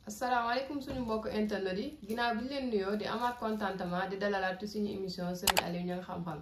asalaamaaleykum suñu mbokk internet yi ginnaaw bi ñu leen nuyoo di amaat contentement di dalalaat ci suñu émission Serigne Aliou Niang xam-xam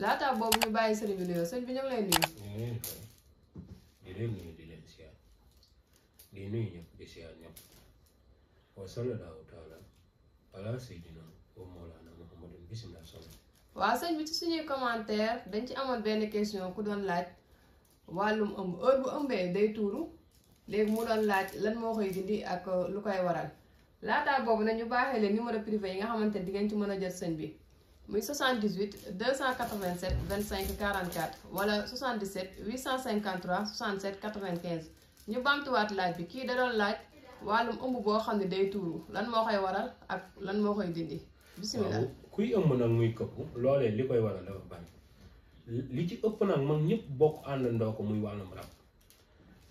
laata boobu ñu bàyyi sëriñ bi nuyoo sëñ bi ñu ngi lay nuyu. di leen nuyu di leen siyaar di nuyu ñëpp di siyaar ñëpp wa sallallahu taala ala sayyidina wa mawlana muhammadin bismillah solo. waaw sëñ bi ci suñuy commentaire dañ ci amoon benn question ku doon laaj wàllum ëmb heure bu ëmbee day tuuru. léegi mu doon laaj lan moo koy dindi ak lu koy waral laataa boobu nag ñu baaxee leen numéro privé yi nga xamante ne di ngeen ci mën a jot sëñ bi muy 78 287 25 44 wala 77 853 67 95 ñu bamtuwaat laaj bi kii da doon laaj wàllum ëmb boo xam ne day tuuru lan moo koy waral ak lan moo koy dindi bisimilah. waaw kuy ëmb nag muy këpp loolee li koy waral dafa bari li ci ëpp nag moom ñëpp bokk àndandoo ko muy wàllum rab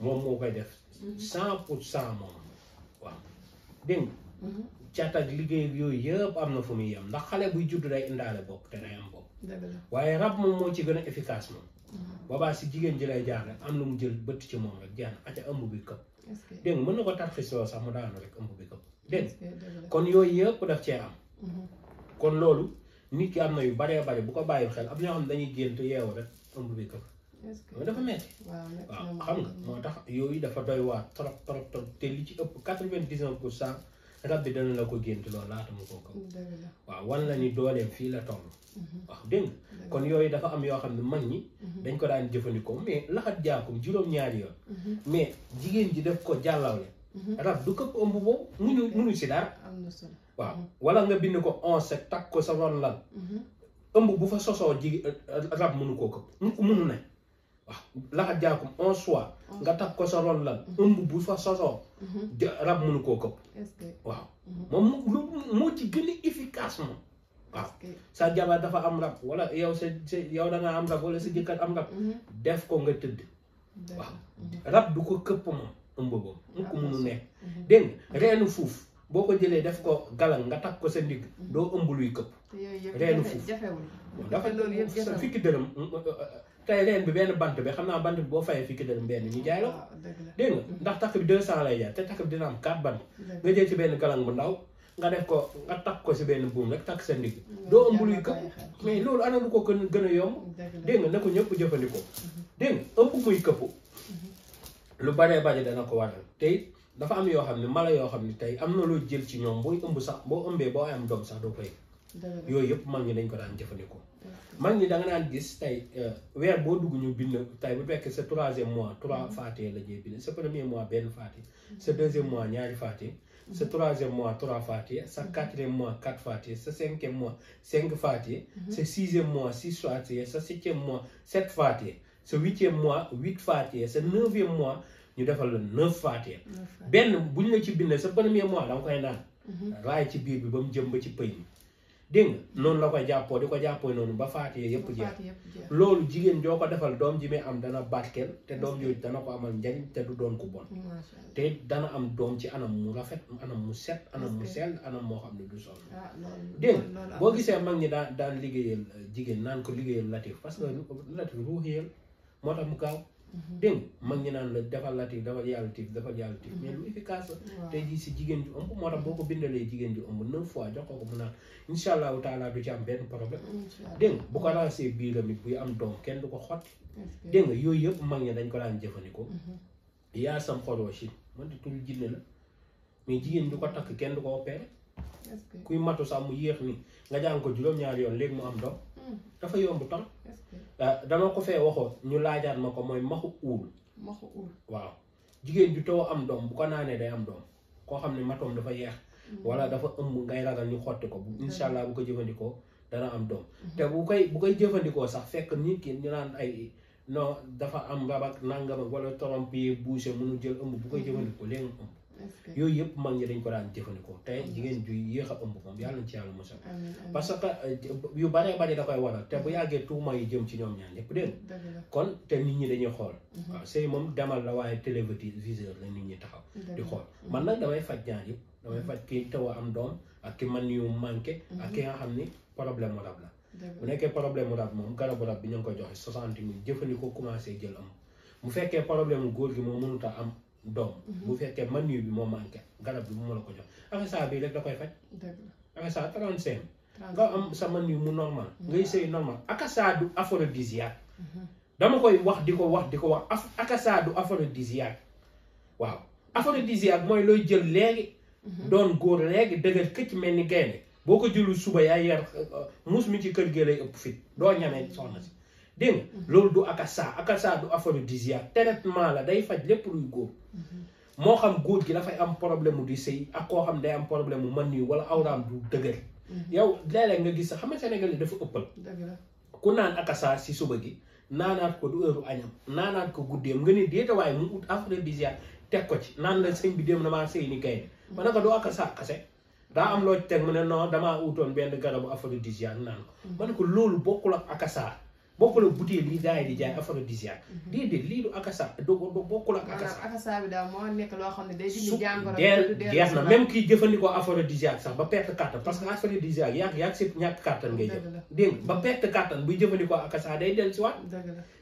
moom moo koy def 100% moom waaw dégg nga cat ak liggéey yooyu yëpp am na fu muy yem ndax xale buy judd day indaale bopp te day am bopp waaye rab moom moo ci gën a efficace moom boobaa si jigéen ji lay jaar rek am lu mu jël bëtt ci moom rek jeex na aca ëmb bi këpp dégg nga mën na ko tarxisloo sax mu daanu rek ëmb bi këpp dégg kon yooyu yëpp daf cee am kon loolu nit ki am na yu baree bari bu ko bàyyi xel am ñoo xam ne dañuy gént yeewu rek ëmb bi këpp mais dafa metti waaw xam nga moo tax yooyu dafa doy waar trop trop trop te li ci ëpp 99% rab bi dana la ko gént loolu laata mu ko kaw waaw wan la ni dooleem fii la toll waaw dégg nga kon yooyu dafa am yoo xam ne mag ñi dañ ko daan jëfandikoo mais laxat jaakum juróom-ñaari yoon mais jigéen ji def ko jàllawle rab du këpp ëmb boobu munu si dara waaw wala nga bind ko 11 takk ko sa ron lal ëmb bu fa sosoo rab mënu koo këpp munu ne waaw laxat jaakum 11 fois nga takk ko sa ron lan ëmb bu fa sosoo rab mënu koo këpp waaw moom moo ci gën a efficace moom waaw sa jabar dafa am rab wala yow yow da nga am rab wala sa jëkkër am rab def ko nga tëdd waaw rab du ko këpp moom ëmb boobu mu ko mënu nekk dégg nga reenu fuuf boo ko jëlee def ko galang nga takk ko sa ndigg doo ëmb luy këpp reenu fuuf dafa sa fikki dërëm tey reen bi benn bant bi xam naa bant bi boo fayee fikki dërëm benn ñu jaay la ko dégg nga ndax takk bi 200 lay jaay te takk bi dina am 4 bant nga jël ci benn galang bu ndaw nga def ko nga takk ko si benn buum rek takk sa ndigg doo ëmb luy këpp mais loolu ana lu ko gën a yomb dégg nga na ko ñëpp jëfandikoo dégg nga ëmb muy këpp lu baree bari dana ko waral tey dafa am yoo xam ne mala yoo xam ne tey am na loo jël ci ñoom booy ëmb sax boo ëmbee boo am doom sax doo koy yooyu yëpp mag ñi dañ ko daan jëfandikoo mag ñi da nga daan gis tey weer boo dugg ñu bind tey bu fekkee sa 3e mois 3 faatee la jee bind sa 1er mois benn faatee sa 2e mois ñaari faatee sa 3e mois 3 faatee sa 4e mois 4 faatee sa 5e mois 5 faatee sa 6e mois 6 faatee sa 7e mois 7 faatee sa 8e mois 8 faatee sa 9e mois ñu defal la 9 faatee benn bu ñu la ci bind sa 1er mois da nga koy naan raay ci biir bi ba mu jëm ba ci pëy mi dégg nga noonu la koy jàppoo di ko jàppoo noonu ba faatee yëpp jeex loolu jigéen joo ko defal doom ji may am dana barkeel te doom yooyu dana ko amal njariñ te du doon ko bon te dana am doom ci anam mu rafet anam mu set anam mu sell anam moo xam ne du sonn dégg nga boo gisee mag ñi daan liggéeyal jigéen naan ko liggéeyal latif parce que latif ruuxiyal moo tax mu gaaw dégg nga mag ñi naan la defal latif defal yàlla tif defal yàlla tif mais lu efficace la tey jii si jigéen ju ëmb moo tax boo ko bindalee jigéen ju ëmb 9 fois jox ko mu naan incha allahu taala du ci am benn problème dégg nga bu ko raasee biiram it buy am doom kenn du ko xotti dégg nga yooyu yëpp mag ñi dañ ko daan jëfandikoo yaa sam xoroo si mënta tul jinne la mais jigéen du ko takk kenn du ko opéré kuy matu sax mu yéex ni nga jàng ko juróom-ñaari yoon léegi mu am doom dafa yomb tam dama ko fee waxoon ñu laajaat ma ko mooy maxu uul waaw jigéen ju taw am doom bu ko naanee day am doom koo xam ne matoom dafa yeex wala dafa ëmb ngay ragal ñu xotti ko incha allah bu ko jëfandikoo dana am doom te bu koy jëfandikoo sax fekk nit ki ñu naan ay non dafa am rab ak nangam ak wala trompe bouché mënu jël ëmb bu koy jëfandikoo léegi mu ëmb yooyu yëpp mag ñi dañ ko daan jëfandikoo te jigéen ju yéex a ëmb moom yàlla na ci yàlla musal parce que yu baree bari da koy waral te bu yàggee tuuma yi jëm ci ñoom ñaar ñëpp dégg kon te nit ñi dañuy xool waaw sëy moom demal la waaye téléviseur la nit ñi taxaw di xool man nag damay faj ñaar yëpp damay faj ki taw a am doom ak ki man yu manqué ak ki nga xam ni problème mu rab la bu nekkee problème mu rab moom garabu rab bi ñu ngi koy joxe 60 000 jëfandikoo commencé jël am bu fekkee problème mu góor gi moom mënut a am doom bu fekkee manu bi moo manqué garab bi mu mën a ko jox akasa bi rek da koy faj akasa 35 nga am sa manu mu normal ngay sëy normal akasa du aphrodisiaque dama koy wax di ko wax akasa du aphrodisiaque waaw aphrodisiaque mooy looy jël léegi doon góor léegi dëgër këcc mel ni gaynde boo ko jëlul suba yaay yar muus mi ci kër gi lay ëpp fit doo ñamee soxna si dégg nga loolu du akasa du aphrodisiaque traitement la day faj lépp luy góor moo xam góor gi dafay am problème mu di sëy ak koo xam day am problème mu man nii wala awraam du dëgër yow léeg-léeg nga gis sax xam nga Sénégal yi dafa ëppal ku naan akasa si suba gi naanaat ko du heure añam naanaat ko guddeem nga ne déeta waaye mu ut aphrodisiaque teg ko ci naan la sëñ bi dem damaa sëy ni gaynde ma ne ko doo akasa kase daa am loo ci teg mu ne non damaa utoon benn garabu aphrodisiaque naan ko ma ne ko loolu bokkul ak akasa bokkul ak butéel yi gars yi di jaay aphrodisiaque déedéet lii du akasa du bokkul ak akasa bi daal moo nekk loo xam ne day dindi jàngoro jeex na même kii jëfandikoo aphrodisiaque sax ba perte kàttan parce que aphrodisiaque yàgg si ñàkk kàttan ngay jëf dégg ba perte kàttan buy jëfandikoo akasa day del si waat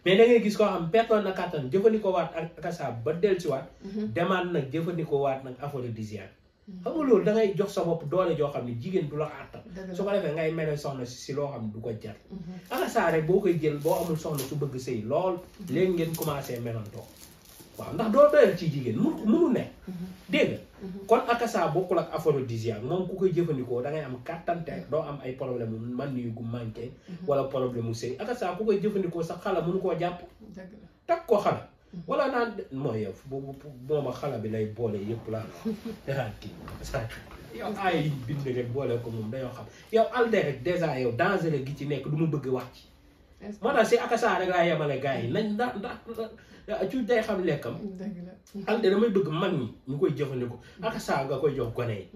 mais da ngay gis koo xam pertoon na kàttan jëfandikoo waat ak akasa ba del si waat demaat nag jëfandikoo waat nag aphrodisiaque xam nga loolu da ngay jox sa bopp doole joo xam ne jigéen du la àttal su ko defee ngay mere soxna si loo xam ne du ko jar akasa rek boo koy jël boo amul soxna su bëgg sëy lool léegi ngeen commencé melantoo waaw ndax doo doyal ci jigéen munu ne dégg nga kon akasa bokkul ak aphrodisiaque moom ku koy jëfandikoo da ngay am kàttante doo am ay problème mu man yu gu manqué wala problème mu sëy akasa ku koy jëfandikoo sax xala mënu koo jàpp takk ko xala wala naan mooy yow boobu mooma xala bi lay boole yëpp laa danaan kii yow ay yiñ bind rek boole ko moom dañoo xam yow alde rek dèjà yow danger gi ci nekk du ma bëgg wàcc moo tax si akasa rek laa yemale gars yi nañ ndax cu day xam lekkam alde damay bëgg mag ñi ñu koy jëfandikoo akasa nga koy jox gone yi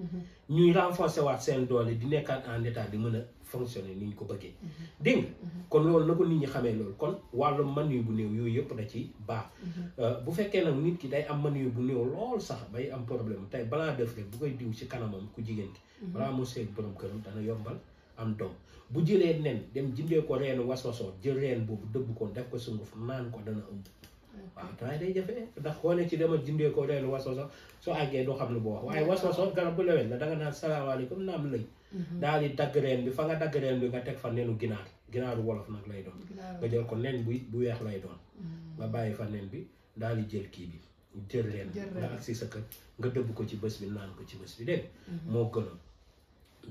ñuy renforcer waat seen doole di nekkaat en état di mën a fonctionner ni ñu ko bëggee dégg nga kon loolu na ko nit ñi xamee loolu kon wàllu manu bu néew yooyu yëpp da ci baax bu fekkee nag nit ki day am manu bu néew lool sax bay am problème tey balaa def rek bu koy diw ci kanamam ku jigéen ki balaa mu seeg borom këram dana yombal am doom bu jëlee nen dem jëndee ko reenu waswasoo jël reen boobu dëbb ko def ko sunguf naan ko dana ëmb waaw damay day jafe ndax koo ne ci demal jëndee ko reenu waswasoo soo àggee doo xam ne boo wax waaye waswasoo garab bu lewet la danga naan salaamaaleykum naam lëy daal di dagg reen bi fa nga dagg reen bi nga teg fa nenu ginaaru wolof nag lay doon nga jël ko nen bu weex lay doon nga bàyyi fa nen bi daal di jël kii bi jël reen nga agsi sa kër nga dëbb ko ci bés bi naan ko ci bés bi dégg moo gënoon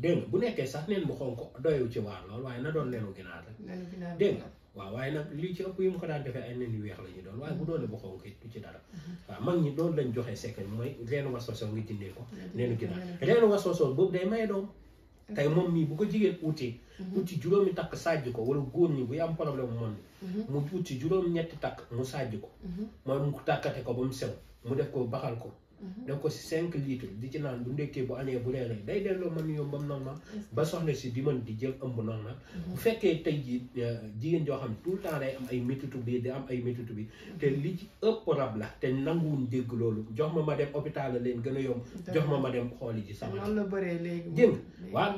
dégg nga bu nekkee sax nen bu xonk doyu ci waar lool waaye na doon nenu ginaar rek dégg nga waaw waaye nag lii ci ëpp yi mu ko daan defee ay nen yu weex la ñu doon waaye bu doone bu xonk it du ci dara waaw mag ñi loolu lañ joxee secret mooy reenu waswasoo nga jëndee ko nenu ginaar reenu waswasoo boobu day maye doom tey moom mii bu ko jigéen uti juróomi takk sàjj ko wala góor ñi buy am problème mu mu uti juróom-ñetti takk mu sàjj ko mooy mu tàkkate ko ba mu sew mu def ko baxal ko def ko si 5 litres di ci naan bu ndekkee bu añee bu reeree day delloo mën yoom bam normal ba soxna si di mën di jël ëmb normal bu fekkee tey ji jigéen joo xam ne tout le temps day am ay métitu bi di am ay métitu bi te li ci ëpp rab la te nanguwuñ dégg loolu jox ma dem hôpital la leen gën a yomb jox ma dem xooli ji sama noonu la bëree léegi jëng waaw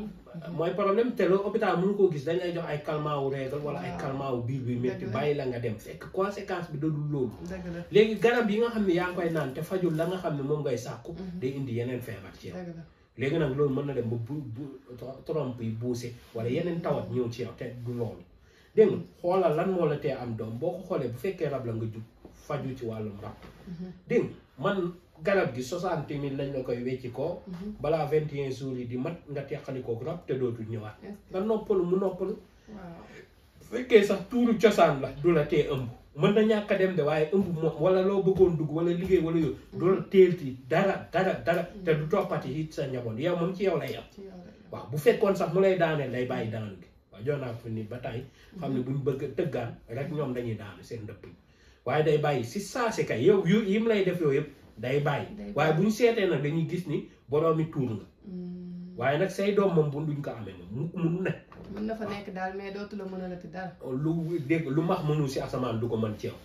mooy problème te loolu hôpital mënu koo gis dañ lay jox ay calmant wu régal wala ay calmant wu biir bi métti bàyyi la nga dem fekk conséquence bi dadul loolu léegi garab yi nga xam ne yaa ngi koy naan te fajul la nga xam ne moom ngay sàkku day indi yeneen feebar ci yow léegi nag loolu mën na dem ba bu trompe yi buuse wala yeneen tawat ñëw ci yow te du loolu dégg nga xoolal lan moo la tee am doom boo ko xoolee bu fekkee rab la nga jug faju ci wàllum rab dégg nga man garab gi 60 000 lañ la koy wecci ko balaa 21 jours yi di mat nga teqalikoo rab te dootul ñëwaat nga noppalu mu noppalu fekkee sax tuuru cosaan la du la tee ëmb mën na ñàkk a dem de waaye ëmb moom wala loo bëggoon dugg wala liggéey wala yooyu du la teelti dara te du toppati it sa njaboot yow moom ci yow lay yam waaw bu fekkoon sax mu lay daaneel day bàyyi daanu gi waaw jox naa ko nit ba tey xam ne buñ bëgg tëggaan rek ñoom dañuy daanu seen ndëpp yi waaye day bàyyi si saa si kay yow yu yi mu lay def yooyu yëpp day bàyyi waaye buñ seetee nag dañuy gis ni boroomi tuur nga waaye nag say doom moom bu duñ ko amee moom mu ne mën na fa nekk daal mais dootu la mën a lati dara lu dégg lu max mënul si asamaan du ko mën ci yow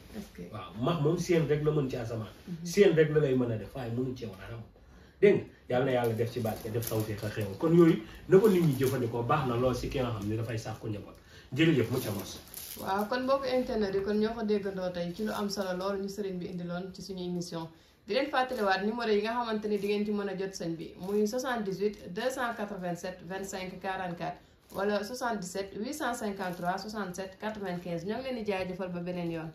waaw max moom seen rek la mën ci asamaan seen rek la lay mën a def waaye mënul ci yow dara moom dégg nga yàlla na yàlla def ci barke def tawfeex ak xéewal kon yooyu na ko nit ñi jëfandikoo baax na lool si ki nga xam ne dafay sàkku njaboot jërëjëf mu ca mos waaw kon mbokku internet yi kon ñoo ko déggandoo tey ci lu am solo loolu ñu sëriñ bi indiloon ci suñu émission di leen fàttaliwaat numéro yi nga xamante ni di ngeen ci mën a jot sëñ bi muy 78 287 25 44 wala 77 853 67 95 ñoo ngi leen di jaajëfal ba beneen yoon.